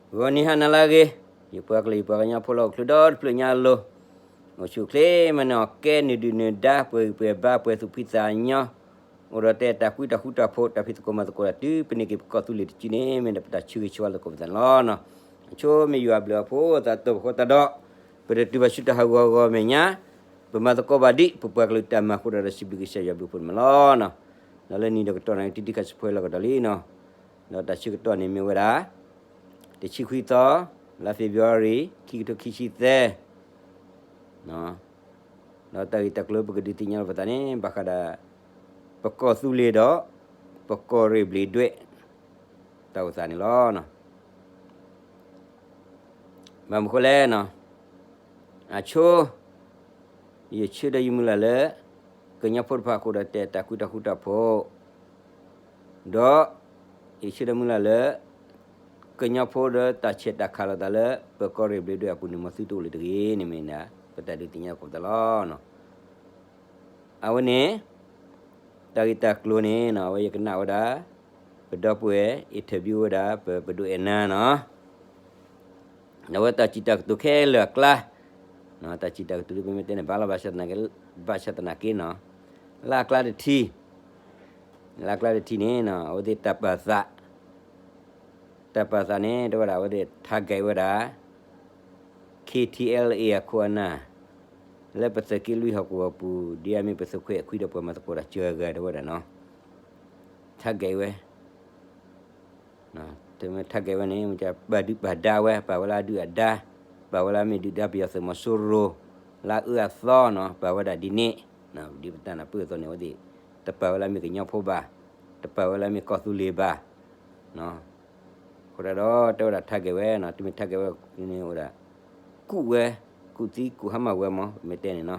ဂီၤနံၤဟါနၤလၢအဂ့ၤ, ယပှၤကလုာ်ယပှၤကညီဖိလၢအိၣ်ချုးဒီတဖျၢၣ်ညါအလိၤ, အိၣ်ဆူၣ်အိၣ်ချ့မၤနၢၤအီၤ ကဲနုာ်ဒုၣ်နုာ်ဒါ ပှဲၤဂံၢ်ပှဲၤဘါ ပှဲၤသူၣ်ဖှံသးညီ, အိၣ်ဒီးတဲတၢ်ဃူတၢ်ဃူတၢ်ဖိး တၢ်ဖံးသကိးမၤသကိးတၢ်တုၤ ပန့ၢ်က့ၤပကီၢ်သူလ့ၤတစုန့ၣ် မ့ၢ်ဒၣ်ပတၢ်ဆၢဂ့ၤဆၢဝါသကိးပသးန့ၣ်လီၤ. အဆိမ့ၢ်ယွၤအဘျုးအဖှိၣ် သးတၢ်ပဃိတၢ်ဒီး ပတတုၤဘၣ်ဆူတၢ်ဟးဂီၤဂီၤမဲာ်ညါ, ပမၤသကိးဘၣ်ဒံး ပပှၤကလုာ်တၢ်မၤအဃိဒီး ဒီးစံးဘျုးကစၢ်ယွၤဘျုးဖှိၣ်န့ၣ်မးလီၤ. ဒီးလၢနံၤဒီးကတီၢ်န့ၣ် တံၤတံၤခါဆူဖိလီၤကဒီးလံနီၤ, ဒီးတၢ်ဆၢကတီၢ်န့ၣ်မ့ၢ်ဝဲဒၣ် တဆံခွံသီ လါ February ခံကထိခံဆံသၢ ဒီးတၢ်ဂ့ၢ်တၢ်ကျိၤပကဒုးသ့ၣ်ညါလီၤပသးန့ၣ် ဘၣ်ဃးဒီး ပကီၢ်သူလ့ၤဒီး ပကီၢ်ရ့ၣ်ဘျ့းဒွဲၣ် တၢ်အိၣ်သးန့ၣ်လီၤ. ဘၣ်မနုၤဃိလဲၣ်, အဆိ ယဆၢဒီးယမုၢ်လၢ်လၢ ကညီဖိတဖၣ်အဃိဒီးတဲတၢ်ဃူတၢ်ဃူတၢ်ဖိး, ဒီး ယဆၢဒီးမုၢ်လၢ်လၢ ကညီဖိဒီးတၢ်ဆဲးတၢ်ခးလိာ်သးလၢ ပကီၢ်ရ့ၣ်ဘျ့းဒွဲၣ်အပူၤန့ၣ် မ်သုတအိၣ်လၢၤတဂ့ၤန့ၣ်မ့ၢ်ဒၣ် ပတၢ်ဒုးသ့ၣ်ညါသကိးပသးလီၤ. အဝဲန့ၣ် တၢ်ဂ့ၢ်တၢ်ကျိၤန့ၣ် အဝဲယကနၣ်ဝဲဒၣ် ပဒီပုၢ်ဝဲၢ် interview ဝဲဒၣ် ပပဒိၣ်အဲၣ်နၤနီၤ, အဝဲတၢ်စံးတၢ်ကတိၤခဲလၢာ်အကျါ, တၢ်စံးတၢ်ကတိၤဒ်ပမ့ၢ်တဲန့ၣ် ဘၣ်လီၤ ဘၣ်ဆၣ်သနာ်က့နီၤ, လၢအကျါတထံၣ်, လၢအကျါတထံၣ်န့ၣ် အဝဲသ့ၣ်တၢ်ပာ်သး တၢ်ပာ်သးန့ၣ် တဲဝဲဒၣ်အဝဲသ့ၣ် target ဝဲဒၣ် KTLA အခိၣ်အနၢ် လၢပသုးက့လွံၢ်ဟီၣ်ကဝီၤပူၤ ဒ်အမ့ၢ်ပသုးခွဲးခွံဒီးပှၤမၤသကိးတၢ်စှၤဂၤ တဲဝဲဒၣ်နီၤ, target ဝဲ, တမ့ၢ် target ဝဲန့ၣ် ပာ်ဒုၣ်ပာ်ဒါဝဲ ပာ်ဝဲလၢအဒုၣ်အဒါ, ပာ်ဝဲလၢအမ့ၢ်ဒုၣ်ဒါပယီၤသုးမီၤစိရိၤ လၢအအၢအသီနီၤ, ပာ်ဝဲဒၣ်ဒ်န့ၣ်, ဒ်ပတၢ်နၢ်ပၢၢ်အသိးန့ၣ် အဝဲသ့ၣ် တပာ်ဝဲလၢအမ့ၢ်ကညီဖိဘၣ်, တပာ်ဝဲလၢအမ့ၢ်ကီၢ်သူလ့ၤဘၣ် အဃိသတးဒီး တဲဝဲဒၣ် target ဝဲနီၤ, တမ့ၢ် target ဝဲန့ၣ်အိၣ်ဒၣ် ကူၣ်ဝဲ, ကူၣ်သံကူၣ်ဟါမၢ်ဝဲမး မ့ၢ်တဲန့ၣ်နီၤ,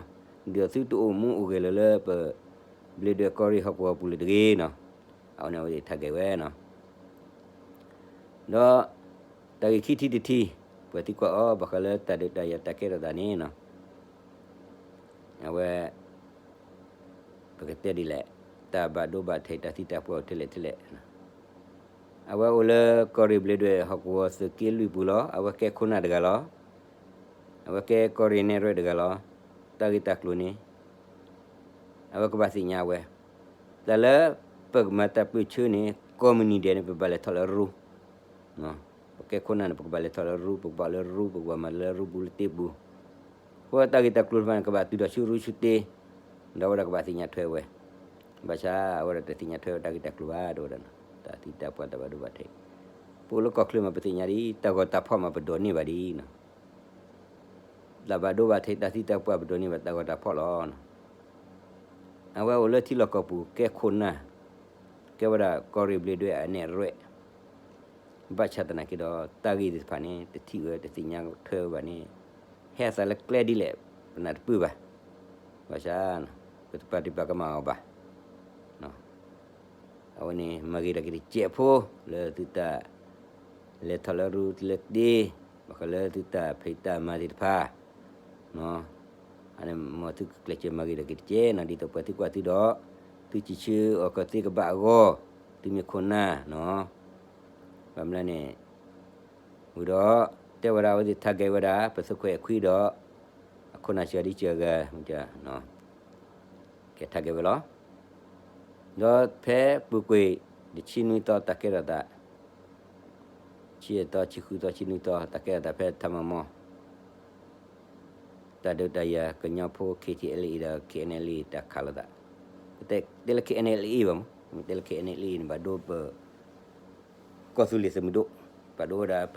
ဒ်သိးသုတအိၣ်မူအိၣ်ဂဲၤလၢၤလၢပ ဘျ့းဒွဲၣ်ကီၢ်ရ့ၣ်ဟီၣ်ကဝီၤပူၤလၢၤတဂ့ၤနီၤ, အဝဲန့ၣ်အဝဲသ့ၣ် target ဝဲနီၤ, ဒီး တၢ်ဂ့ၢ်ခံထံၣ်တထံၣ် ပှၤသံကွၢ်အီၤ ဘၣ်ဃးလၢတၢ်ဒုးတၢ်ယၤတၢ်ကဲထီၣ်သးန့ၣ်နီၤ, အဝဲ ပကတဲဒ်လဲၣ်, တၢ်ဘၣ်ဒိဘၣ်ထံး တၢ်သံတၢ်ပှၢ်အိၣ်ထဲလဲၣ်ထဲလဲၣ်, အဝဲအိၣ်လၢကီၢ်ရ့ၣ်ဘျ့းဒွဲၣ်ဟီၣ်ကဝီၤသုးက့လွံၢ်ပူၤလီၤ, အဝဲကဲခိၣ်နၢ်တဂၤလီၤ, အဝဲကဲကီၢ်ရ့ၣ်နဲၣ်ရွဲၣ်တဂၤလီၤ, တၢ်ဂ့ၢ်တၢ်ကျိၤန့ၣ် အဝဲကဘၣ်သ့ၣ်ညါဝဲ, တၢ်လၢပကမၤတၢ်ပၢဆှၢန့ၣ် ကိးမုၢ်နံၤဒဲးန့ၣ် ပဘၣ်လဲၤထီၣ်လၢရူ ပကဲခိၣ်နၢ်န့ၣ် ပကဘၣ်လဲၤထီၣ်လၢရူ ပကဘၣ်လၢရူ ပကဘၣ်မၤလၢရူဘူးလၢတ့ဘူး, အဃိတၢ်ဂ့ၢ်တၢ်ကျိၤတဖၣ်န့ၣ် ကဘၣ်တုၤဒီးဆူရူဆူတ့, ဒီးအဝဲဒၣ်ကဘၣ်သ့ၣ်ညါထွဲဝဲ, ဘၣ်ဆၣ်အဝဲဒၣ်တသ့ၣ်ညါထွဲဝဲတၢ်ဂ့ၢ်တၢ်ကျိၤဘၣ် တဲဝဲဒၣ်, တၢ်သံတၢ်ပှၢ်တၢ်ဘၣ်ဒိဘၣ်ထံး, ပအိၣ်လၢကီၢ်ချၢမး ပသ့ၣ်ညါဒ် တၢ်ဂီၤတၢ်ဖီၣ်မး ပဒိးန့ၢ်ဘၣ်ဒ်နီၤ တၢ်ဘၣ်ဒိဘၣ်ထံး တၢ်သံတၢ်ပှၢ် ပဒိးန့ၢ်ဘၣ်တၢ်ဂီၤတၢ်ဖီၣ်လီၤ. အဝဲအိၣ်လၢထံလီၢ်ကီၢ်ပူၤ ကဲခိၣ်နၢ်, ကဲဝဲဒၣ်ကီၢ်ရ့ၣ်ဘျ့းဒွဲၣ်အနဲၣ်ရွဲၣ်, ဘၣ်ဆၣ်သနာ်က့ဒီး တၢ်ဂ့ၢ်သ့ၣ်တဖၣ်န့ၣ် တထံၣ်ဝဲတသ့ၣ်ညါထွဲဝဲဘၣ်န့ၣ်, ဟဲအသးလၢကျဲဒ်လဲၣ် ပနၢ်တပၢၢ်ဘၣ်, ဘၣ်ဆၣ် ပတပာ်ဒံးပာ်ကမၣ်အီၤဘၣ် အဝဲန့ၣ် မၤဂ့ၤထီၣ်က့ၤတစဲးဖိ လၢသုတၢ် လဲၤထီၣ်လၢရူလၢတ့, ဘၣ်ဃးလၢသုတၢ်ဖံးတၢ်မၤသ့ၣ်တဖၣ်, အန့ၣ်မ်သုကကျဲးစၢးမၤဂ့ၤထီၣ်က့ၤတစဲးနီၤ, ဒ်သိးပှၤသံကွၢ်သုဒီး သုစံးဆၢအီၤကသ့ကဘၣ်အဂီၢ်, သုမ့ၢ်ခိၣ်နၢ်နီၤ, ဘၣ်မနုၤလဲၣ်န့ၣ် ဝံၤဒီး တဲဝဲဒၣ်အဝဲသ့ၣ် target ဝဲဒၣ် ပသုးခွဲးခွံဒီး အခိၣ်နၢ်စှၤဒ်စှၤဂၤ ကဲ target ဝဲလီၤ. ဒီးဖဲပူၤကွံာ် တဆံနွံသီတၢ်ကဲထီၣ်သး, ဆံသီ ဆံဃုသီ ဆံနွံသီ တၢ်ကဲထီၣ်သးဖဲထၢမၤမီၢ် တၢ်ဒုးတၢ်ယၤ ကညီဖိ KTLA ဒီး KNLA တၢ်ခးလိာ်သး, ပတဲလၢ KNLA ဘၣ်မး, မ့ၢ်တဲလၢ KNLA န့ၣ် ဘၣ်ဒိပ ကီၢ်သူလ့ၤသုးမုၢ်ဒိၣ်, ဘၣ်ဒိဝဲဒၣ်ပ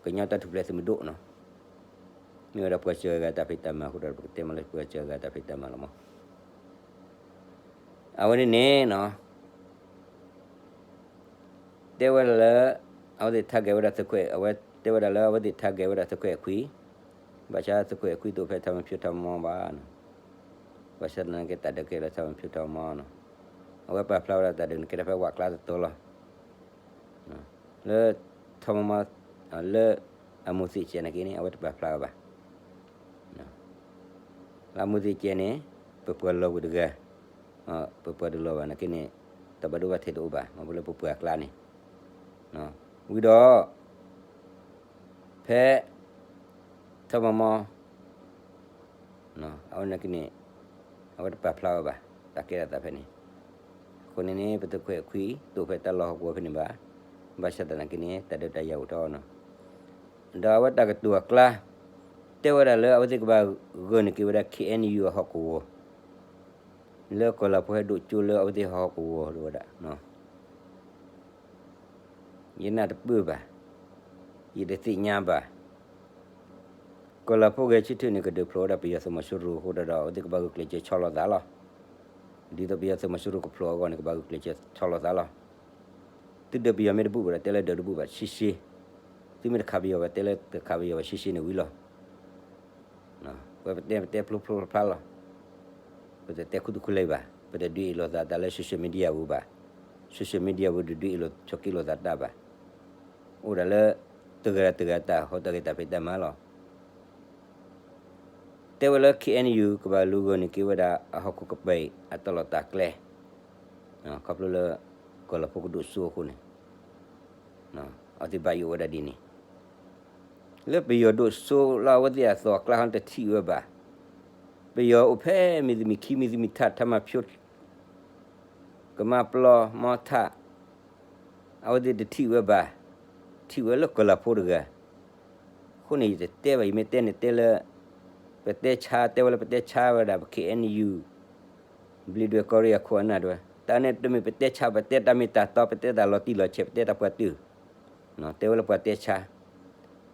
ကညီတၢ်ထူၣ်ဖျဲးသုးမုၢ်ဒိၣ်နီၤ, မ့ၢ်ဝဲဒၣ်ပှၤစှၤဂၤတၢ်ဖံးတၢ်မၤအဃိဒီး ပကတဲမးလၢပှၤစှၤဂၤတၢ်ဖံးတၢ်မၤလီၤမး. အဝဲန့ၣ်န့ၣ်နီၤ တဲဝဲဒၣ်လၢ အဝဲသ့ၣ် target ဝဲဒၣ်သုးခွဲး, အဝဲတဲဝဲဒၣ်လၢအဝဲသ့ၣ် target ဝဲဒၣ်သုးခွဲးခွံ, ဘၣ်ဆၣ်သုးခွဲးခွံတအိၣ်ဖဲထၢမၤဖၠိထၢမၤမီၢ်ဘၣ်နီၤ, ဘၣ်ဆၣ်သနာ်က့တၢ်ဒုးကဲလၢထၢမၤဖၠိထၢမၤမီၢ်နီၤ, အဝဲပာ်ဖျါဝဲဒၣ်တၢ်ဒုးန့ၣ်ကဲထီၣ်ဖဲဝးကျါတတီၤလီၤ. လၢ ထီမီမီ လၢ အမိၢ်သ့ၣ်စဲးနာ်က့န့ၣ် အဝဲတပာ်ဖျါဝဲဘၣ်. လၢအမိၢ်သ့ၣ်စဲးန့ၣ် ပပှၤလီၤဝံၤတဂၤ, ပပှၤတလီၤဘၣ်နာ်က့န့ၣ် တၢ်ဘၣ်ဒိဘၣ်ထံးတအိၣ်ဘၣ် မ့ၢ်လၢပပှၤအကျါန့ၣ်, ဝံၤဒီး ပ ဖဲ ထီမီမီ အဝဲနာ်က့န့ၣ် အဝဲတပာ်ဖျါဝဲဘၣ် တၢ်ကဲထီၣ်သးဖဲန့ၣ်. အဃိန့ၣ်န့ၣ် ပတခွဲးခွံ တိာ်ဖဲတၢ်လီၢ်ဟီၣ်ကဝီၤဖဲန့ၣ်ဘၣ်. ဘၣ်ဆၣ်သနာ်က့န့ၣ် တၢ်ဒုးတၢ်ယၤအိၣ်ထီၣ်နီၤ. ဒီးအဝဲတၢ်ကတိၤအကျါ တဲဝဲဒၣ်လၢအဝဲသ့ၣ်ကဘၣ်ဂၢၢ်န့ၢ်က့ၤဝဲဒၣ် ခ့ၣ်အဲၣ်ယူၣ် အဟီၣ်ကဝီၤ လၢကီၢ်လၤဖိဟဲဒိၣ်ကၠိလၢအဝဲသ့ၣ်ဟီၣ်ကဝီၤဝဲဒၣ် ယနၢ်တပၢၢ်ဘၣ်, ယတသ့ၣ်ညါဘၣ်. ကီၢ်လၤဖိဂဲၤဆၢထၢၣ်န့ၣ် ကဒုးဖျိးဝဲဒၣ်ပယီၤသုးမီၤစိရိၤအဃိဒီး အဝဲသ့ၣ်ကဘၣ်ဂုာ်ကျဲးစၢးဆီလီၤသးလီၤ. ဒ်သိးပယီၤသုးမီၤစိရိၤကဖျိးအဂီၢ်န့ၣ် ကဘၣ်ဂုာ်ကျဲးစၢးဆီလီၤသးလီၤ. သုဒုးပယီၤမ့ၢ်တဘူၣ်ဘၣ်ဒီး တဲလၢဒုးတဘူၣ်ဘၣ်ရှဲရှဲ, သုမ့ၢ်တခးပယီၤဘၣ် တဲလၢတခးပယီၤဘၣ်ရှဲရှဲန့ၣ်ဝံၤလီၤ. ပတဲပတဲဖျိဖျိဖျါလီၤ. ပတတဲခူသူၣ်ခူသူၣ်ဘၣ်, ပတဒုးအ့ၣ်လိာ်သးတၢ်လၢ social media ပူၤဘၣ်. social media ပူၤဒုးဒုးအ့ၣ်လိာ်ဆိးက့လိာ်သးတၢ်ဘၣ်. အိၣ်ဒၣ်လၢ တဂၤတဂၤတၢ်ဟီတၢ်ဂ့ၤတၢ်ဖံးတၢ်မၤလီၤ. တဲဝဲလၢ ခ့ၣ်အဲၣ်ယူၣ် ကဘၣ်လူၤဂၢၢ်န့ၢ်က့ၤဝဲဒၣ် အဟီၣ်ခိၣ်ကပံာ်အတၢ်လီၢ်တၢ်ကျဲ, ခီဖျိလၢ ကီၢ်လၤဖိကဒိၣ်စိအဃိန့ၣ် အဝဲသ့ၣ်ဘၣ်ယိၣ်ဝဲဒၣ်ဒ်န့ၣ်. လၢပယီၤဒိၣ်စိလၢအဝဲသ့ၣ်အသိးအကျါဟီတထံၣ်ဝဲဘၣ်. ပယီၤအိၣ်ဖဲမံၤတမံၤခံမံၤတမံၤထး ထးမၤဖၠိ ကမါပျီမီထး အဝဲသ့ၣ်တထံၣ်ဝဲဘၣ်, ထံၣ်ဝဲလၢကီၢ်လၤဖိတဂၤ. အဃိန့ၣ် ယတတဲဘၣ်, ယမ့ၢ်တဲန့ၣ်တဲလၢ ပတဲဆါ, တဲဝဲလၢပတဲဆါဝဲဒၣ် ပ ခ့ၣ်အဲၣ်ယူၣ် ဘျံးဒွဲၣ်ကီၢ်ရ့ၣ်အခိၣ်အနၢ်ဒွဲၣ်, တၢ်န့ၣ်တမ့ၢ်ပတဲဆါ, ပတဲတၢ်မ့ၢ်တၢ်တီ, ပတဲတၢ်လီၤတံၢ်လီၤဆဲး, ပတဲတၢ်ပှၤတုာ်, တဲဝဲလၢပှၤတဲဆါ.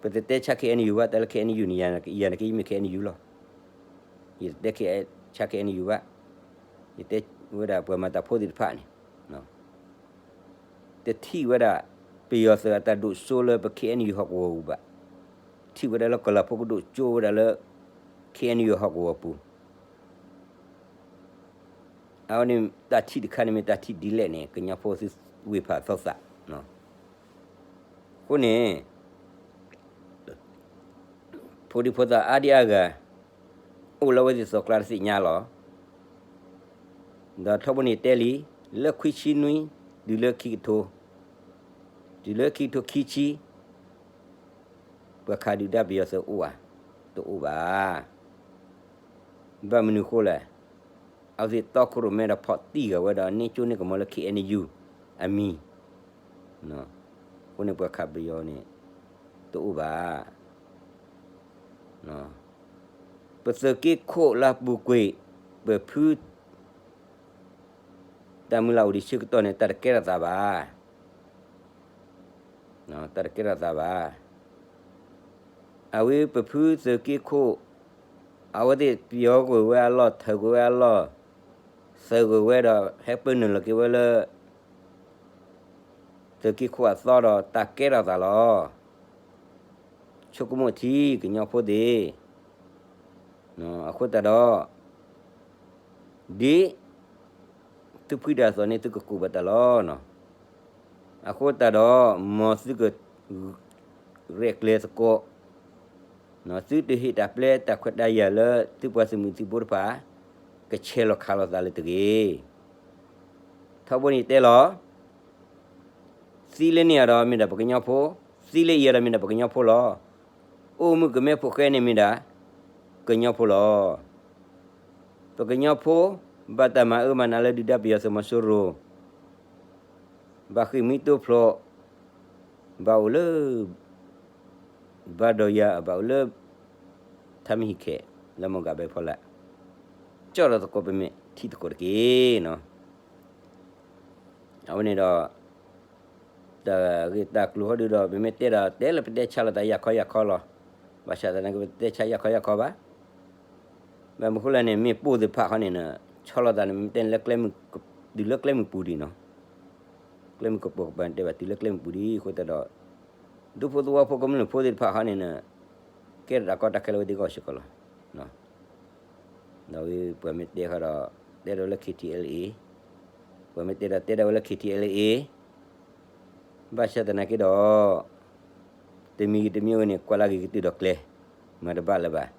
ပတတဲဆါ ခ့ၣ်အဲၣ်ယူၣ် ဘၣ်, တၢ်လၢ ခ့ၣ်အဲၣ်ယူၣ် န့ၣ် ယၤန့ၣ်က့ယမ့ၢ် ခ့ၣ်အဲၣ်ယူၣ် လီၤ. ယတတဲဆါ ခ့ၣ်အဲၣ်ယူၣ် ဘၣ်. ယတဲဝဲဒၣ်ပှၤမၤတၢ်ဖိသ့ၣ်တဖၣ်န့ၣ် တထံၣ်ဝဲဒၣ် ပယီၤသုးအတၢ်ဒိၣ်စိလၢပ ခ့ၣ်အဲၣ်ယူၣ် ဟီၣ်ကဝီၤပူၤဘၣ်. ထံၣ်ဝဲဒၣ်လၢကီၢ်လၤဖိကဒိၣ်စိဝဲဒၣ်လၢ ခ့ၣ်အဲၣ်ယူၣ် ဟီၣ်ကဝီၤပူၤ. အဝဲန့ၣ်တၢ်ထံၣ်တခါန့ၣ်မ့ၢ်တၢ်ထံၣ်ဒ်လဲၣ်န့ၣ် ကညီဖိသုဝ့ၢ်ဖးသီသး. အဃိန့ၣ် ဖိဒံဖိသၣ်အါဒံအါဂၤ အိၣ်လၢအဝဲသ့ၣ်အသိးအကျါတသ့ၣ်ညါလီၤ. ဒီးထီဘိန့ၣ်တဲလံ, လၢခွံဆံနွံ တုၤလၢခံကထိ, တုၤလၢခံကထိခံဆံ ပှၤခးဒုၣ်ဒါပယီၤသုးအိၣ်ဧါ, တအိၣ်ဘၣ်. ဘၣ်မနုၤအဃိလဲၣ်, အဝဲသ့ၣ်တီခိၣ်ရိၣ်မဲဒီးဖီၣ်တံၢ်ဂၤဝဲဒီးန့ၢ်ကၠိန့ၢ်ကမီၤလၢ ခ့ၣ်အဲၣ်ယူၣ် အမံၤ. အဃိန့ၣ်ပှၤခးပယီၤန့ၣ် တအိၣ်ဘၣ်. ပသုးက့ခိၣ်လၢအပူၤကွံာ် ပဖု တၢ်မုၢ်လၢ်အိၣ်ဒံးဆၢကတီၢ်န့ၣ် တၢ်တကဲထီၣ်သးဘၣ်. တၢ်တကဲထီၣ်သးဘၣ်. အဝဲပဖုသုးက့ခိၣ် အဝဲသ့ၣ်ပယီၤကွံာ်ဝဲအလီၢ် ထၢကွံာ်ဝဲအလီၢ် သုးကွံာ်ဝဲဒီး ဟဲပၢနုာ်လီၤက့ၤဝဲလၢ သုးက့ခိၣ်အသီဒီး တၢ်ကဲထီၣ်သးလီၤ. ဆိကမိၣ်ထံ ကညီဖိသ့ၣ်. အဃိသတးဒီး ဒ် သုဖှံတၢ်အသိးန့ၣ် သုကကူးဘၣ်တၢ်လီၤ. အဃိသတးဒီး မ်သုက ရဲၣ်ကျဲၤသကိး, သုတဟ့ၣ်တၢ်ပျဲတၢ်ခွဲးတၢ်ယာ်လၢ သုပှၤသုးမုၢ်သံၣ်ဘိတဖၣ် ကဆဲးလီၤခးလိာ်သးလၢၤတဂ့ၤ. ထီဘိန့ၣ်တဲလီၤ, သံလၢန့ၣ်အံၤဒီးမ့ၢ်ဒၣ်ပကညီဖိ, သံလၢအံၤအံၤဒီးမ့ၢ်ဒၣ်ပကညီဖိလီၤ. အိၣ်မုၣ်ကမဲဖိဃဲန့ၣ်မ့ၢ်ဒၣ် ကညီဖိလီၤ. ပကညီဖိ ဘၣ်တၢ်မၤအၢမၤနးလၢဒုၣ်ဒါပယီၤသုးမီၤစိရိၤ, ဘၣ်ဃ့ၢ်မှံတိဖျိး, ဘၣ်အိၣ်လၢ ဘၣ်ဒီးယၤ ဘၣ်အိၣ်လၢ ထါမံဟံၣ်ခဲး လၢမီၢ်ကးဘဲဖီလာ်, ကၠီၣ်ဒီးသကိးပမ့ၢ်ထံသကိးတက့ၢ်နီၤ. အဝဲန့ၣ်ဒီး တၢ်ဂ့ၢ်တၢ်ကျိၤဟီဒုဒီး ပမ့ၢ်တဲဒီး တဲလၢပတဲဆါလိာ်သးယၢ်ခီယၢ်ခီလီၤ. ဘၣ်ဆၣ်သနာ်က့ ပတဲဆါယၢ်ခီယၢ်ခီဘၣ်. ဘၣ်မနုၤဃိလဲၣ်န့ၣ် မ့ၢ်ပိၢ်သ့ၣ်တဖၣ်ဃီန့ၣ် ဆီလီၤသးန့ၣ် မ့ၢ်တဲန့ၣ်လၢ တုၤလၢကျဲမုၢ်ပူၤဒံးနီၤ. ကျဲမုၢ်ကပိာ်ကပၤန့ၣ် တဲဘၣ်တုၤလၢကျဲမုၢ်ပူၤဒံးအဃိသတးဒီး ဒူဖိသဝီဖိကမျၢၢ်ဖိသ့ၣ်တဖၣ်ဃီန့ၣ် ကဲထီၣ်တၢ်ကီတၢ်ခဲလၢဝဲသ့ၣ်အဂီၢ်စ့ၢ်ကီးလီၤ. ဒီးပှၤမ့ၢ်တဲဃီဒီး တဲဒၣ်ဝဲလၢ ခ့ၣ်ထံၣ်အဲလ်အ့ၣ်, ပှၤမ့ၢ်တဲဒီးတဲဒၣ်ဝဲလၢ ခ့ၣ်ထံၣ်အဲလ်အ့ၣ်, ဘၣ်ဆၣ်သနာ်က့ဒီး တမံၤဂ့ၤတမံၤဂ့ၤန့ၣ် ကွၢ်လၢဂ့ၤကတုၤဒီးကျဲ မၤတဘၣ်လၢၤဘၣ်.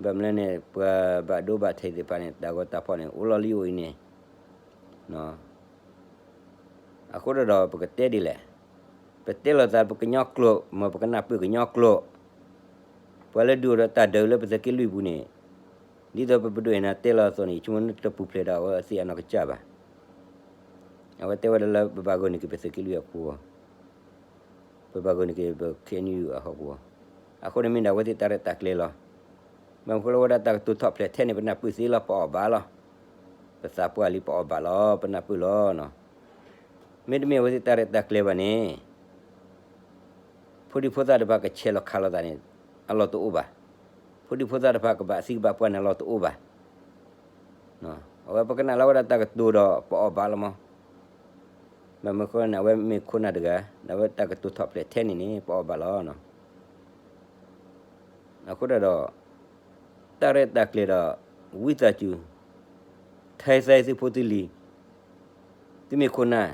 ဘၣ်မနုၤလဲၣ်န့ၣ် ပှၤဘၣ်ဒိဘၣ်ထံးသ့ၣ်တဖၣ်န့ၣ် တၢ်ဂီၤတၢ်ဖီၣ်န့ၣ် အိၣ်လီၤလံအိၣ်အံၤန့ၣ် အဃိဒီးပကတဲဒ်လဲၣ်, ပတဲလိာ်သးပကညီကျိာ် မ့ၢ်ပကနၢ်ပၢၢ်ကညီကျိာ်, ပှၤလၢဒုးအိၣ်ဒီးတၢ်ဒုးလၢပသုးက့လွံၢ်ပူၤန့ၣ်, ဒ်သိးပပဒိၣ်အ့ၣ်နၤတဲလီၤအသိးန့ၣ် ယဆိကမိၣ်တပူၤဖျဲးဒီးအဝဲသ့ၣ်အနီၢ်ကစၢ်ဘၣ်. အဝဲတဲဝဲဒၣ်လၢပဘၣ်ဂုာ်န့ၢ်က့ၤပသုးက့လွံၢ်အပူၤ ပဘၣ်ဂုာ်န့ၢ်က့ၤပ ခ့ၣ်အဲၣ်ယူၣ် အဟီၣ်ကဝီၤ, အဃိန့ၣ်မ့ၢ်ဒၣ်အဝဲသ့ၣ်တၢ်ရဲၣ်တၢ်ကျဲၤလီၤ. ဘၣ်မနုၤဃိလၢဝဲဒၣ်တၢ်ကတိၤထီၣ်ဖျဲးထဲန့ၣ် ပနၢ်ပၢၢ်သ့လီၤ ပအီၣ်ဘၣ်လီၤ. ပသးပှၢ်လံ ပအီၣ်ဘၣ်လီၤ ပနၢ်ပၢၢ်လီၤ. မ့တမ့ၢ်အဝဲသ့ၣ်တၢ်ရဲၣ်တၢ်ကျဲၤဘၣ်န့ၣ် ဖိဒံဖိသၣ်တဖၣ်ကဆဲးလီၤခးလိာ်သးန့ၣ် အလီၢ်တအိၣ်ဘၣ်. ဖိဒံဖိသၣ်တဖၣ်ကဘၣ်သံကဘၣ်ပှၢ်န့ၣ် အလီၢ်တအိၣ်ဘၣ်. အဝဲပကနၣ်လၢဝဲဒၣ်တၢ်ကတိၤဒီးပအီၣ်ဘၣ်လီၤမး. ဘၣ်မနုၤဃိန့ၣ် အဝဲမ့ၢ်ခိၣ်နၢ်တဂၤ ဒီးအဝဲတၢ်ကတိၤထီၣ်ဖျဲးထဲန့ၣ်န့ၣ် ပအီၣ်ဘၣ်လီၤ. အဃိဒၣ်ဒီး တၢ်ရဲၣ်တၢ်ကျဲၤဒီး ဝံသးစူၤ ထဲသဲသုဖိသုလံၤ, သုမ့ၢ်ခိၣ်နၢ်,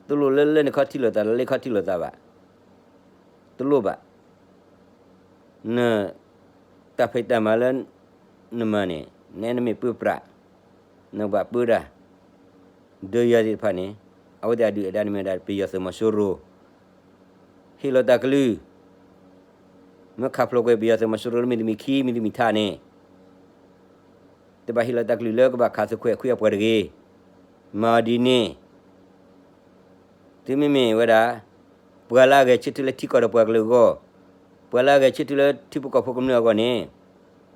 တလိၣ်လၢလၢန့ၣ်ခီထံၣ်လိာ်သး လၢလၢခီထံၣ်လိာ်သးဘၣ်. တလိၣ်ဘၣ်. န တၢ်ဖံးတၢ်မၤလၢ နမၤန့ၣ် နဲနမ့ၢ်ပၢပြး နကဘၣ်ပၢတၢ် ဒီးယၤသ့ၣ်တဖၣ်န့ၣ် အဝဲသ့ၣ်အဒုၣ်အဒါန့ၣ်မ့ၢ်ဝဲဒၣ် ပယီၤသုးမီၤစိရိၤ ဟ့ၣ်လီၤတၢ်ကလုၢ်, မ့ၢ်ခးဖျိးကွံာ် ပယီၤသုးမီၤစိရိၤလၢမ့ၢ်တမံၤခံ မ့ၢ်တမံၤထးန့ၣ် တဘၣ်ဟ့ၣ်လီၤတၢ်ကလုၢ်လၢကဘၣ်ခးသုးခွဲးခွံအပှၤတဂ့ၤ. မၤအီၤဒ်န့ၣ် သုမ့မ့ၢ်ဝဲဒၣ် ပှၤလၢအဂဲၤဆၢထၢၣ်လၢထံကီၢ်ဒီးပှၤကလုာ်အဂီၢ်, ပှၤလၢအဂဲၤဆၢထၢၣ်လၢထံဖိကီၢ်ဖိကမျၢၢ်အဂီၢ်န့ၣ်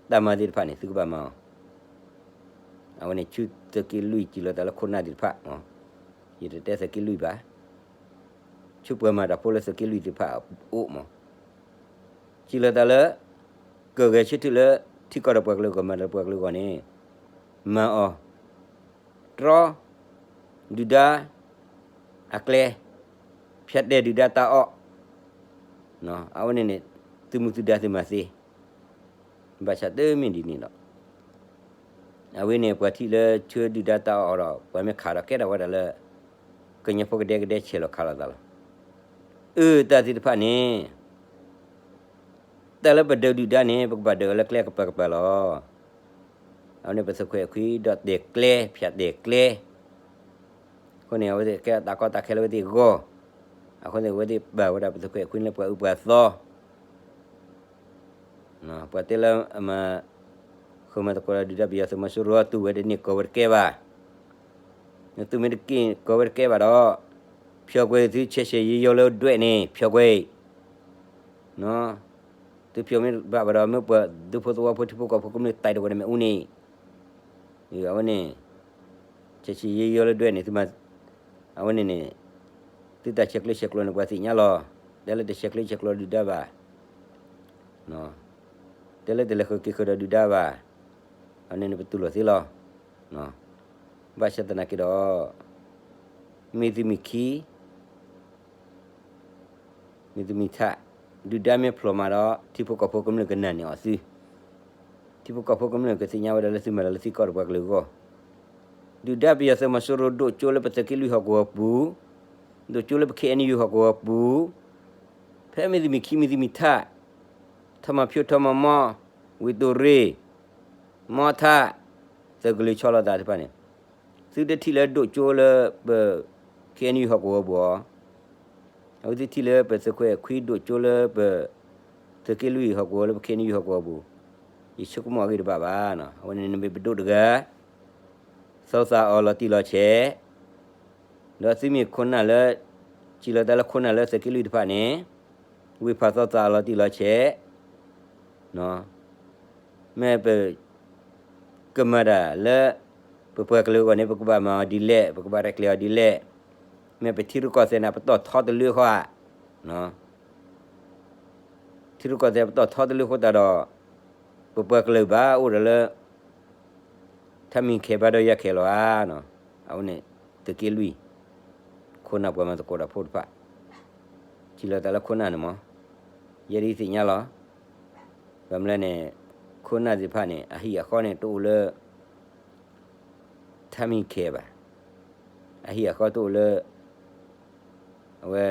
တၢ်မၤသ့ၣ်တဖၣ်န့ၣ် သုကဘၣ်မၤအီၤ. အဝဲန့ၣ် ဆူသုးက့လွံၢ် စံးလီၤသးလၢခိၣ်နၢ်သ့ၣ်တဖၣ်, ယတတဲသုးက့လွံၢ်ဘၣ်, ဆူပှၤမၤတၢ်ဖိလၢသုးက့လွံၢ်သ့ၣ်တဖၣ်အအိၣ်မး, စံးလီၤသးလၢ ကဂဲၤဆၢထၢၣ်လၢ ထံကီၢ်ဒီးပှၤကလုာ် ကမၤဒီးပှၤကလုာ်အဂီၢ်န့ၣ် မၤအီၤ တြီ ဒုၣ်ဒါ အကျဲ, ဖၠးတဲာ်ဒုၣ်ဒါတၢ်အီၣ်, အဝဲန့ၣ်န့ၣ် သုမူသုဒါသုမၤသ့, ဘၣ်ဆၣ်တမ့ၢ်ဒ်န့ၣ်ဒီး အဝဲန့ၣ် ပှၤထံၣ်လၢဆှၢဒုၣ်ဒါတၢ်အီၣ်အီၤဒီး ပှၤမ့ၢ်ခးဒီးကဲထီၣ်ဝဲဒၣ်လၢ ကညီဖိကဒဲကဒဲဆဲးလီၤခးလိာ်သးလီၤ. အၢ တၢ်သ့ၣ်တဖၣ်န့ၣ် တၢ်လၢပဒုးဒုၣ်ဒါန့ၣ် ပကဘၣ်ဒုးအီၤလၢကျဲကပၤကပၤလီၤ. အဝဲန့ၣ် ပသုးခွဲးခွံဒီးတဲာ်ကျဲ ဖၠးတဲာ်ကျဲ အဃိန့ၣ် အဝဲသ့ၣ်ကဲတၢ်ကီတၢ်ခဲလၢအဝဲသ့ၣ်အဂီၢ်, အဃိန့ၣ် အဝဲသ့ၣ်ပာ်ဝဲဒၣ်ပသုးခွဲးခွံလၢပှၤအၢပှၤသီ ပှၤတဲလၢအမၤ ဃုာ်မၤသကိးဒီးဒုၣ်ဒါပယီၤသုးမီၤစိရိၤ တူၢ်ဝဲတန့ၢ် ကိးဝဲတကဲဘၣ်. နတူၢ်မ့ၢ်တက့ၢ် ကိးဝဲတကဲဘၣ်ဒီး ဖျီၣ်ကွံာ်သုဆဲးဆဲးယိယိလၢဒွဲၣ်န့ၣ် ဖျီၣ်ကွံာ်, သုဖျီၣ်မ့ၢ်တဘၣ်ဘၣ်ဒီး မ့ၢ်ပှၤဒူဖိသဝီဖိထံဖိကီၢ်ဖိကမျၢၢ်တၢ်တဝဲန့ၣ်မ့ၢ်အူန့ၣ်, အဝဲန့ၣ် ဆဲးဆဲးယိယိလၢဒွဲၣ်န့ၣ် သုမၤ အဝဲန့ၣ်န့ၣ် သုတၢ်ဆဲးကျၢဆဲးကျိးန့ၣ် ပှၤသ့ၣ်ညါလီၤ. တဲလၢတဆဲးကျၢဆဲးကျိးဒုၣ်ဒါဘၣ်, တဲလၢတလဲၤဃုာ်က့ၤဃုာ်ဒီးဒုၣ်ဒါဘၣ်, အန့ၣ်န့ၣ်ပတူၢ်လိာ်သ့လီၤ. ဘၣ်ဆၣ်သနာ်က့ဒီး မ့ၢ်သုမ့ၢ်ခံ မ့ၢ်သုမ့ၢ်ထး, ဒုၣ်ဒါမ့ၢ်ဖျိးမးဒီး ထံဖိကီၢ်ဖိကမျၢၢ်ကနာ်န့ၢ်အီၤသု, ထံဖိကီၢ်ဖိကမျၢၢ်ကသ့ၣ်ညါဝဲဒၣ်လၢသုမၤတၢ်လၢထံကီၢ်ဒီးပှၤကလုာ်အဂီၢ်, ဒုၣ်ဒါပယီၤသုးမီၤစိရိၤဒိၣ်ကၠိလၢပသုးက့လွံၢ်ဟီၣ်ကဝီၤပူၤ, ဒိၣ်ကၠိလၢပ ခ့ၣ်အဲၣ်ယူၣ် ဟီၣ်ကဝီၤပူၤ, ဖဲမ့ၢ်သုမ့ၢ်ခံမ့ၢ်သုမ့ၢ်ထး, ထီၣ်မၤဖၠိထီၣ်မၤမီၢ်, ဝ့ၢ်တိၣ်ရ့ၣ်, မီထး, သုးကလုာ်ဆီလီၤသးတဖၣ်န့ၣ်, သုတထံၣ်လၢဒိၣ်ကၠိလၢပ ခ့ၣ်အဲၣ်ယူၣ် ဟီၣ်ကဝီၤပူၤ, အဝဲသုထံၣ်လၢပသုးခွဲးခွံဒိၣ်ကၠိလၢပ သုးက့လွံၢ်ဟီၣ်ကဝီၤလၢပ ခ့ၣ်အဲၣ်ယူၣ် ဟီၣ်ကဝီၤပူၤ, ယဆိကမိၣ်အဂ့ၢ်တဘၣ်ဘၣ်. အဝဲန့ၣ်နမ့ၢ်ပဒိၣ်တဂၤ သီသးအီၤလီၤတံၢ်လီၤဆဲး, ဒီးသုမ့ၢ်ခိၣ်နၢ်လၢ စံးလီၤတၢ်လၢခိၣ်နၢ်လၢသုးက့လွံၢ်တဖၣ်န့ၣ်, ဝ့ၢ်ဖးသီသးအီၤလီၤတံၢ်လီၤဆဲး, မ့ၢ်ပ ကမၤတၢ်လၢ ပပှၤကလုာ်အဂီၢ်န့ၣ် ပကဘၣ်မၤအီၤဒ်လဲၣ်, ပကဘၣ်ရဲၣ်ကျဲၤအီၤဒ်လဲၣ်, မ့ၢ်ပထံရူၢ်ကီၢ်သဲးန့ၣ် ပတီၢ်ထီတလၢဃီဧါ ထံရူၢ်ကီၢ်သဲးပတီၢ်ထီတလၢဃိသတးဒီး ပပှၤကလုာ်ဘၣ်အိၣ်ဒီးလၢ ထးမံၤခဲဘၣ်ဒီးယၤခဲလီၤဧါ. အဝဲန့ၣ် သုးက့လွံၢ် ခိၣ်နၢ်ပှၤမၤသကိးတၢ်ဖိတဖၣ် စံးလီၤသးလၢခိၣ်နၢ်န့ၣ်မး ယဲဒၣ်သ့ၣ်ညါလီၤ. ဘၣ်မနုၤလဲၣ်န့ၣ် ခိၣ်နၢ်သ့ၣ်တဖၣ်န့ၣ် အဟံၣ်အဃီန့ၣ်တအိၣ်လၢ ထးမံၤခဲဘၣ်. အဟံၣ်အဃီတအိၣ်လၢ အဝဲ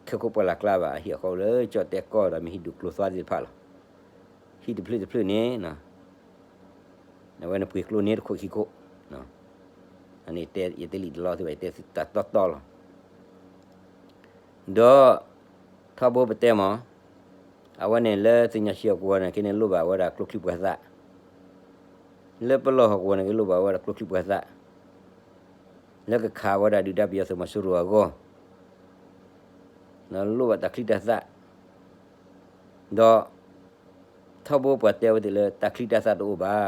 ခဲခိၣ်ပှၢ်လၢ်ကျါဘၣ်. အဟံၣ်အဃီအိၣ်လၢကၠီၣ်တဲၣ်ကီၢ်ဒီးမ့ၢ်ဟံၣ်ဒူၣ်ကျိၤသွါသ့ၣ်တဖၣ်လီၤ. ဟံၣ်တဖျၢၣ်တဖျၢၣ်န့ၣ် အဝဲန့ၣ်ပှ့ၤကျိန့ၢ်တခိၣ်ခံခိၣ်. အန့ၣ်တဲ ယတဲလံာ်တလီသ့ၣ်ဘၣ် ယတဲတၢ်တီတီလီၤ. ဒီး ထီဘိပတဲမး, အဝဲန့ၣ်လၢသ့ၣ်ညါဆံးအကဝီၤန့ၣ် က့န့ၣ်လိၣ်ဘၣ်ဝဲဒၣ်ကျိချံပှၤသၣ်, လၢပလီၢ်ဟီၣ်ကဝီၤန့ၣ် က့လိၣ်ဘၣ်ဝဲဒၣ်ကျိချံပှၤသၣ် လၢကခးဝဲဒၣ်ဒုၣ်ဒါပယီၤသုးမီၤစိရိၤအဂီၢ်, ဒီးလိၣ်ဘၣ်တၢ်ချံတၢ်သၣ်, ဒီး ထီဘိပှၤတဲဝဲသ့ၣ်လၢတၢ်ချံတၢ်သၣ်တအိၣ်ဘၣ်,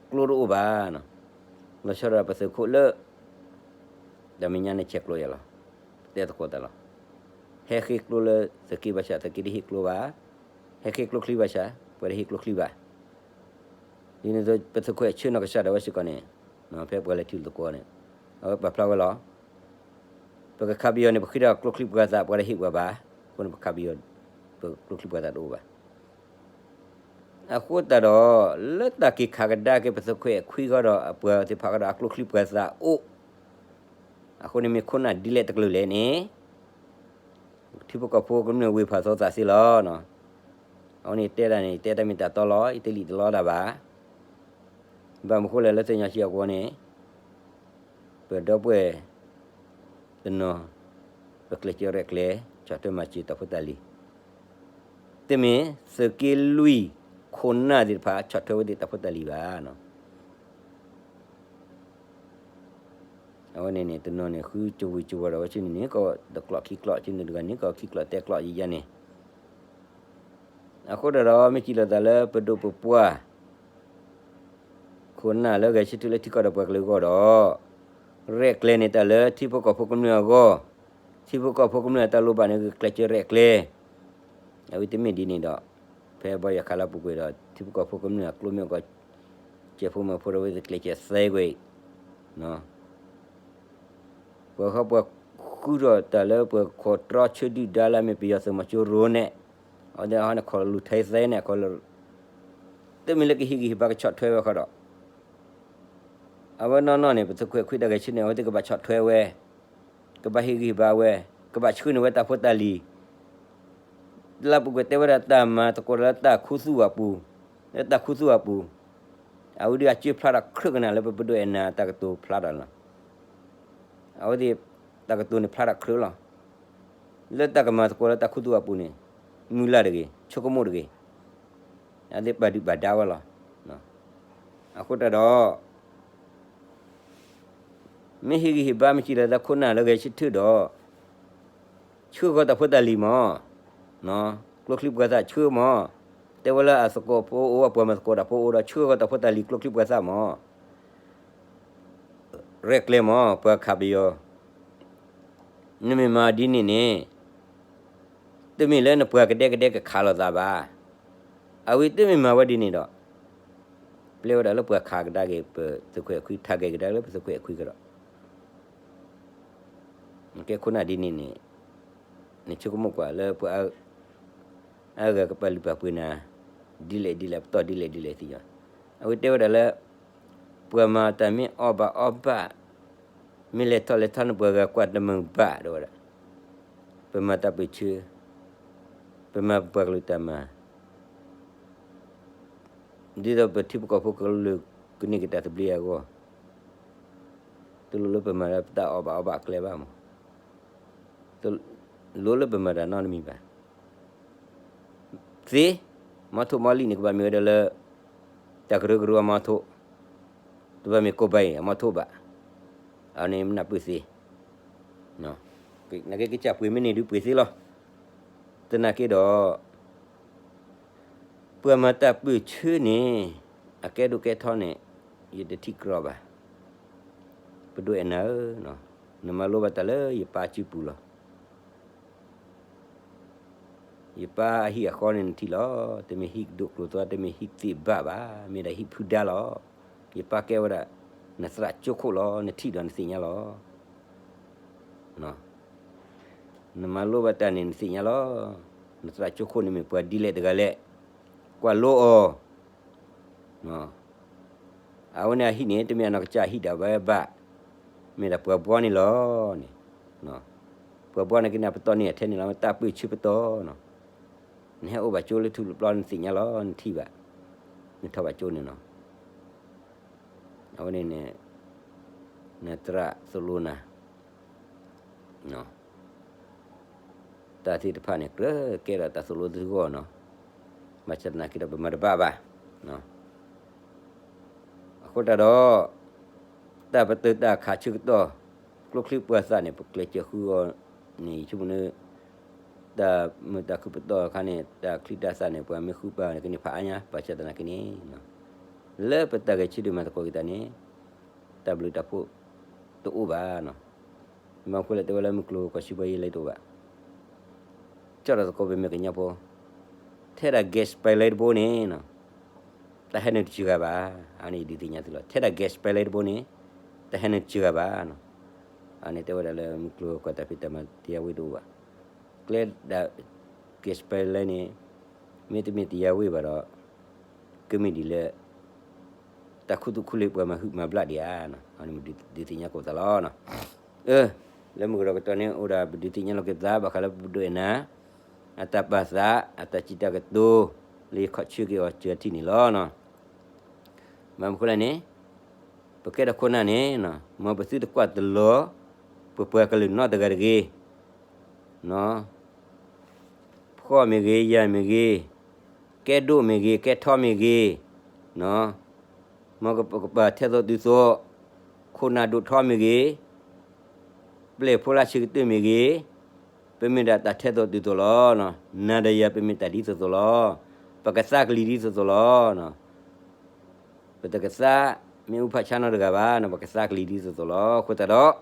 ကျိတအိၣ်ဘၣ်, လီၤဆီဒၣ်ပသုးခိၣ်လၢ တၢ်မဲာ်ညါန့ၣ်ဆဲးကျိးယၤလီၤ, တဲသကိးတၢ်လီၤ, ဟဲဃ့ကျိလၢသုးက့ဘၣ်ဆၣ် သုးက့တဟ့ၣ်ကျိဘၣ်, ဟဲဃ့ကျိချံဘၣ်ဆၣ် ပှၤတဟ့ၣ်ကျိချံဘၣ်, ဒ်န့ၣ်အသိး ပသုးခိၣ်ဆၢနီၢ်ကစၢ်ဒၣ်ဝဲစ့ၢ်ကီးန့ၣ်, ဖဲပှၤလဲၤထံၣ်လိာ်သကိးန့ၣ်, အဝဲပာ်ဖျါဝဲလီၤ, ပကခးပယီၤန့ၣ် ပဃ့ဒီးကျိချံပှၤသၣ် ပှၤတဟ့ၣ်ပှၤဘၣ်, အဃိန့ၣ်ပခးပယီၤ, ပကျိချံပှၤသၣ်တအိၣ်ဘၣ်. အဃိသတးဒီး လၢတၢ်က့ၤခးကဒါက့ၤပသုးခိၣ်အဲၣ်ခွံဃီဒီးအပှၤသ့ၣ်တဖၣ်ဃီဒီးအကျိချံပှၤသၣ်အိၣ်, အဃိန့ၣ်မ့ၢ်ခိၣ်နၢ်ဒ်လဲၣ်တကလုာ်လဲၣ်န့ၣ်, ထံဖိကီၢ်ဖိကမျၢၢ်ဝ့ၢ်ဖးသီသးသ့လီၤ. အဝဲန့ၣ်တဲဒၣ်န့ၣ် ယတဲတၢ်မ့ၢ်တၢ်တီလီၤ, ယတလံၣ်တလီတၢ်ဘၣ်. ဘၣ်မနုၤဃိလဲၣ်လၢသ့ၣ်ညါဆံးအကဝီၤန့ၣ်, ပဒီပုၢ်ဝဲၢ်တနီၤ, ပကျဲးစၢးရဲၣ်ကျဲၤ ဆီၣ်ထွဲမၤစၢၤတၢ်ဖိတၢ်လံၤ, တမ့ၢ်သုးက့လွံၢ်ခိၣ်နၢ်သ့ၣ်တဖၣ် ဆီၣ်ထွဲဝဲသ့ၣ်တၢ်ဖိတၢ်လံၤဘၣ်. အဝဲန့ၣ်န့ၣ် တနီၤန့ၣ် ဃုကဝံၤကဝီၤဒီးဝဲဆ့န့ၣ်န့ၣ် ကီးတကျိးခံကျိး ဆ့န့ၣ်တဂၤန့ၣ် ကီးခံကျိးတဲကျိးယံၤယံၤန့ၣ်, အဃိတၢ်ဒီး မ့ၢ်စံးလိာ်သးလၢပဒိၣ်ပပှၢ် ခိၣ်နၢ်လၢဂဲၤဆၢထၢၣ်လၢထံကီၢ်ဒီးပှၤကလုာ်အဂီၢ်ဒီး ရဲၣ်ကျဲၤန့ၢ်တၢ်လၢထံဖိကီၢ်ဖိကမျၢၢ်အဂီၢ်, ထံဖိကီၢ်ဖိကမျၢၢ်အတၢ်လိၣ်ဘၣ်န့ၣ် ဂုာ်ကျဲးစၢးရဲၣ်ကျဲၤ, အဝဲတမ့ၢ်ဒ်န့ၣ်ဒီး ဖဲဘီယွၤခးလၢပူၤကွံာ်ဒီး ထံဖိကီၢ်ဖိကမျၢၢ်အကျိမ့ၢ်ကီး ကဲးဖိမၤဖိဒီးဝဲဂုာ်ကျဲးစၢးသဲကွံာ် ပှၤဃီပှၤဃုထီၣ်တၢ်လၢပှၤခိးတြီဆၢဒုၣ်ဒါလၢအမ့ၢ်ပယီၤသုးမီၤစိရိၤန့ၣ်, အဝဲသ့ၣ်ဟီန့ၣ် ခိးလူၤထဲသဲန့ၣ် ခိးလၢ တမ့ၢ်လၢကဟ့ၣ်ဂံၢ်ဟ့ၣ်ဘါကဆီၣ်ထွဲဝဲဃီဒီး အဝဲနီၢ်နီၢ်န့ၣ် ပသုးခိၣ်အဲၣ်ခွံတၢ်ဂဲၤဆၢထၢၣ်န့ၣ် အဝဲသ့ၣ်ကဘၣ်ဆီၣ်ထွဲဝဲ, ကဘၣ်ဟ့ၣ်ဂံၢ်ဟ့ၣ်ဘါဝဲ, ကဘၣ်ဆှၢန့ၢ်ဝဲတၢ်ဖိတၢ်လံၤ လၢပူၤကွံာ်တဲဝဲဒၣ်တၢ်မၤသကိးလၢတၢ်ခူသူၣ်အပူၤ, လၢတၢ်ခူသူၣ်အပူၤ, အဝဲဒုးအစၢဖျါထီၣ်ခရၢကနၣ်လၢပပဒိၣ်အဲၣ်နၤတၢ်ကတိၤဖျါထီၣ်လီၤ. အဝဲသ့ၣ် တၢ်ကတိၤန့ၣ်ဖျါထီၣ်ခရၢလီၤ. လၢတၢ်ကမၤသကိးလၢတၢ်ခူသူၣ်အပူၤန့ၣ်, မုၢ်လၢ်တဂ့ၤ, ဆိကမိၣ်တဂ့ၤ, အဝဲသ့ၣ်ပာ်ဒုၣ်ပာ်ဒါဝဲလီၤ. အဃိတၢ်ဒီး မ့ၢ်ဟ့ၣ်ဂံၢ်ဟ့ၣ်ဘါမ့ၢ်စံးလၢသးခိၣ်နၢ်လၢဂဲၤဆၢထၢၣ်ဒီး, ဆှၢဃီၤတၢ်ဖိတၢ်လံၤမး, ကျိချံပှၤသၣ်ဆှၢမး, တဲဝဲလၢအသကိးဖိအိၣ် အပှၤမၤသကိးတၢ်ဖိအိၣ်ဒီး ဆှၢဃီၤတၢ်ဖိတၢ်လံၤကျိချံပှၤသၣ်မး, ရဲၣ်ကျဲၤမး ပှၤခးပယီၤ နမ့ၢ်မၤဒ်န့ၣ်န့ၣ်, တမ့ၢ်လၢနပှၤကဒဲကဒဲကခးလိာ်သးဘၣ်. အဝဲတမ့ၢ်မၤဝဲဒ်န့ၣ်ဒီး, ပျဲဝဲဒၣ်လၢပှၤခးကဒါက့ၤ ပသုးခိၣ်အဲၣ်ခွံ ထးဂဲၤကဒါလၢပသုးခိၣ်အဲၣ်ခွံကဒီး, ကဲခိၣ်နၢ်ဒ်န့ၣ်န့ၣ်, နဆိကမိၣ်ကွၢ်လၢပှၤ အါဂၤကပာ်လုၢ်ပာ်ပှ့ၤနၤ, ဒ်လဲၣ်ဒ်လဲၣ် ပတီၢ်ဒ်လဲၣ်ဒ်လဲၣ်သ့ၣ်ညါ, အဝဲတဲဝဲဒၣ်လၢ ပှၤမၤတၢ်မ့ၢ်အီၣ်ဘၣ်အီဘၣ်, မ့ၢ်လဲၤထီၣ်လဲၤထီၣ်န့ၣ် ပှၤဂၤကွၢ်တမုာ်ဘၣ် တဲဝဲဒၣ်, ပမၤတၢ်ပၢၢ်ဆၢ, ပမၤပပှၤကလုာ်တၢ်မၤ, ဒ်သိးပထံပကီၢ်ဖိကလုာ်ကန့ၢ်က့ၤတၢ်သဘျ့အဂီၢ်, တလိၣ်လၢပမၤဒီးပတၢ်အီၣ်ဘၣ်အီဘၣ်အကျဲဘၣ်မး, တလိၣ်လၢပမၤတၢ်နီတမံၤဘၣ်. သ့, မီထိၣ်မီလံၣ်န့ၣ် ကဘၣ်မ့ၢ်ဝဲဒၣ်လၢ တၢ်ကရၢကရိအမီထိၣ်, တဘၣ်မ့ၢ်ကိးဘၣ်အံၤအမီထိၣ်ဘၣ်, အန့ၣ်မနၢ်ပၢၢ်သ့, နကဲကစၢ်ပှ့ၤမ့ၢ်န့ၢ်ဒုးပှ့ၤသ့လီၤ. သနာ်က့ဒီး ပှၤမၤတၢ်ပၢၢ်ဆၢန့ၣ် အကဲဒိၣ်ကဲထီန့ၣ် ယတထံၣ်ကြီဘၣ်. ပဒိၣ်အဲၣ်နၤဧၢ, နမၤလိဘၣ်တၢ်လၢယပၢ်စုပူၤလီၤ. ယပၢ်အဟံၣ်အဃီန့ၣ်နထံၣ်လီၤ. တမ့ၢ်ဟံၣ်ကဒိၣ်ကျိၤသွါ, တမ့ၢ်ဟံၣ်သ့ၣ်ဘၣ်ဘၣ်, မ့ၢ်ဒၣ်ဟံၣ်ဖုဒါလီၤ. ယပၢ်ကဲဝဲဒၣ် နသရၣ်ကၠိခိၣ်လီၤ, နထံၣ်ဒီးနသ့ၣ်ညါလီၤ. နမၤလိဘၣ်တၢ်န့ၣ် နသ့ၣ်ညါလီၤ. နသရၣ်ကၠိခိၣ်န့ၣ်မ့ၢ်ပှၤဒ်လဲၣ်တဂၤလဲၣ်, ကွၢ်လိအီၤ. အဝဲန့ၣ်အဟံၣ်န့ၣ် တမ့ၢ်အနီၢ်ကစၢ်အဟံၣ်ဒၣ်ဝဲဘၣ်, မ့ၢ်ဒၣ်ပှၤဘှီန့ၣ်လီၤန့ၣ်. ပှၤဘှီန့ၣ်က့န့ၣ် ပတီၢ်န့ၢ်အထဲန့ၣ်လီၤ, တၢ်ပၢၢ်ဆၢပတီၢ်နီၤ. နဟဲအိၣ်ဘၣ်ကၠိလၢထူလၢပျီ နသ့ၣ်ညါလီၤ, နထံၣ်ဘၣ်, နထီၣ်ဘၣ်ကၠိန့ၣ်နီၤ. အဝဲန့ၣ်န့ၣ် နသရၣ်သိၣ်လိနၤ နီၤ. တၢ်သ့ၣ်တဖၣ်န့ၣ် ကြၢးကဲထီၣ်တၢ်သိၣ်လိသုဂီၢ်နီၤ, ဘၣ်ဆၣ်သနာ်က့ဒီးပမၤတဘၣ်ဘၣ်. အဃိသတးဒီး တၢ်ပတုာ်တၢ်ခးဆၢကတီၢ် ကျိချံပှၤသးန့ၣ် ပကျဲးစၢးဃုအီၤန့ၣ် ယဆိကမိၣ်န့ၣ် တၢ်မုာ်တၢ်ခုၣ်ပတီၢ်အခါန့ၣ် တၢ်ချံတၢ်သၣ်န့ၣ် ပှၤမ့ၢ်ဃုပာ်န့ၣ်ကန့ၢ်ဖးအါညါ ဘၣ်ဆၣ်သနာ်က့န့ၣ် လၢပတၢ်ဂဲၤဆၢထၢၣ်မၤသကိးက့ၤတၢ်န့ၣ် တၢ်ဘျုးတၢ်ဖှိၣ်တအိၣ်ဘၣ်နီၤ. မ့ၢ်မနုၤဃိလဲၣ် တဲဝဲလၢမုၢ်ကျိၤဝဲၤကွာ် စီးပွားရေး လၢတအိၣ်ဘၣ် ကၠီၣ်တၢ်သကိးပမ့ၢ်ကညီဖိ, ထဲဒၣ် gas pipeline တဘိန့ၣ် တၢ်ဟဲနုာ်တစှၤဂၤဘၣ်. အန့ၣ်ယဒုးသ့ၣ်ညါသုလီၤ. ထဲဒၣ် gas pipeline တဘိန့ၣ် တၢ်ဟဲနုာ်တစှၤဂၤဘၣ်နီၤ. အန့ၣ်တဲဝဲဒၣ်လၢမုၢ်ကျိၤဝဲၤကွာ် တၢ်ဖံးတၢ်မၤ တရားဝင် တအိၣ်ဘၣ်. ကျဲဒၣ် gas pipeline န့ၣ် မ့တမ့ၢ် တရားဝင် ဘၣ်ဒီး ကမ့ၢ်ဒ်လဲၣ် တၢ်ခူသူၣ်ခူလ့ၤပှၤမၤဟုၣ်မၤဘျးဒံးဧါ. အန့ၣ်မ့ၢ်ဒုးသ့ၣ်ညါကိးပသးလီၤ. လၢမုၢ်ကဒီးကတီၢ်န့ၣ် အိၣ်ဒၣ်ပဒုးသ့ၣ်ညါလီၤက့ၤပသး ဘၣ်ဃးလၢပဒိၣ်အဲၣ်နၤ အတၢ်ပာ်သး အတၢ်စံးတၢ်ကတိၤ လၢယခီၣ်ဆၢက့ၤအီၤစၢၤထံၣ်န့ၣ်လီၤ. မ့ၢ်မနုၤဃိလဲၣ်န့ၣ် ပကဲထီၣ်ခိၣ်နၢ်န့ၣ် မ်ပသုတကွၢ်တလီၤ ပပှၤကလုာ်နီတဂၤတဂ့ၤ ဖှီၣ်မ့ၢ်ဂ့ၤ ယာ်မ့ၢ်ဂ့ၤ, ကဲဒိၣ်မ့ၢ်ဂ့ၤ ကဲထီမ့ၢ်ဂ့ၤ, မ်ပကပာ်ထဲသိးတုၤသိး, ခိၣ်နၢ်ဒိၣ်ထီမ့ၢ်ဂ့ၤ, ပျဲၢ်ဖိလၢဆံးကတၢၢ်မ့ၢ်ဂ့ၤ, ပမ့ၢ်ဒၣ်တၢ်ထဲသိးတုၤသိးလီၤ. နၤဒီးယၤပမ့ၢ်တၢ်ဒ်သိးသိးလီၤ. ပကသါကလံၤဒ်သိးသိးလီၤ. ပတကသါမ့ၣ်အူဖးဆါနီတဂၤဘၣ်, ပကသါကလံၤဒ်သိးသိးလီၤ. အဃိသတးဒီး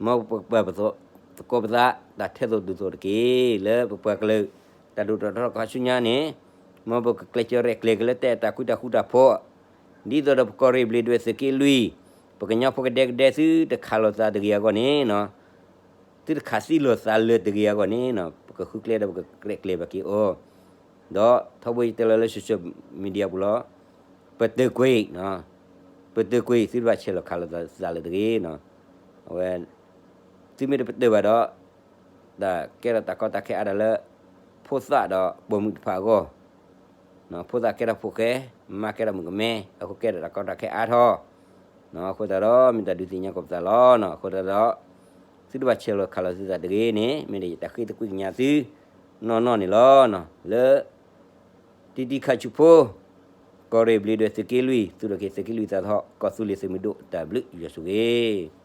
မ်ပကပာ်ပသကိးပသး တၢ်ထဲသိးတုၤသိးတက့ၢ်. လၢပပှၤကလုာ် တၢ်ဒိၣ်ထီၣ်ထီထီၣ်ခါဆူညါန့ၣ် မ်ပကကျဲးစၢးရဲၣ်ကျဲၤက့ၤလၢတၢ်အဲၣ်တၢ်ကွံတၢ်ဃူတၢ်ဖိး, ဒ်သိးဒီးပကီၢ်ရ့ၣ်ဘျ့းဒွဲၣ်သုးက့လွံၢ်, ပကညီဖိကဒဲကဒဲသုတခးလိာ်သးတဂ့ၤအဂီၢ်န့ၣ် သုတခးသံလိာ်သးလၢာ်တဂ့ၤအဂီၢ်န့ၣ် ပကဃုကျဲဒီးပကရဲၣ်ကျဲၤဘၣ်က့ၤအီၤ, ဒီးထီဘိယတဲလီၤလၢ social media ပူၤလီၤ. ပတုာ်ကွံာ်, ပတုာ်ကွံာ်သုတဘၣ်ဆဲးလီၤခးလိာ်သးလၢာ်တဂ့ၤ. အဝဲ သုမ့ၢ်တပတုာ်ဘၣ်ဒီး တၢ်ကဲထီၣ်တၢ်ကီတၢ်ခဲအါဒၣ်လၢ ဖိသၣ်ဒီးပိာ်မုၣ်တဖၣ်အဂီၢ် ဖိသၣ်ကဲထီၣ်ဖိၣ်ဃဲ, မါကဲထီၣ်မုၣ်ကမဲ, အဃိကဲထီၣ်တၢ်ကီတၢ်ခဲအါထီၣ်. အဃိသတးဒီး မ့ၢ်တၢ်ဒုးသ့ၣ်ညါကိးပသးလီၤ. အဃိသတးဒီး သုတဘၣ်ဆဲးလီၤခးလိာ်သုသးတဂ့ၤန့ၣ် မ့ၢ်ဒၣ်ယတၢ်ဃ့သကွံၢ်ကညးသု နီၢ်နီၢ်န့ၣ်လီၤ. လၢ တံတံခါဆူဖိ ကီၢ်ရ့ၣ်ဘျ့းဒွဲၣ်သုးက့လွံၢ် သူၣ်ထီၣ်က့ၤသုးက့လွံၢ်သးထီၣ် ကီၢ်သူလ့ၤသုးမုၢ်ဒိၣ် တၢ်ဘျုးယွၤဆိၣ်ဂ့ၤ.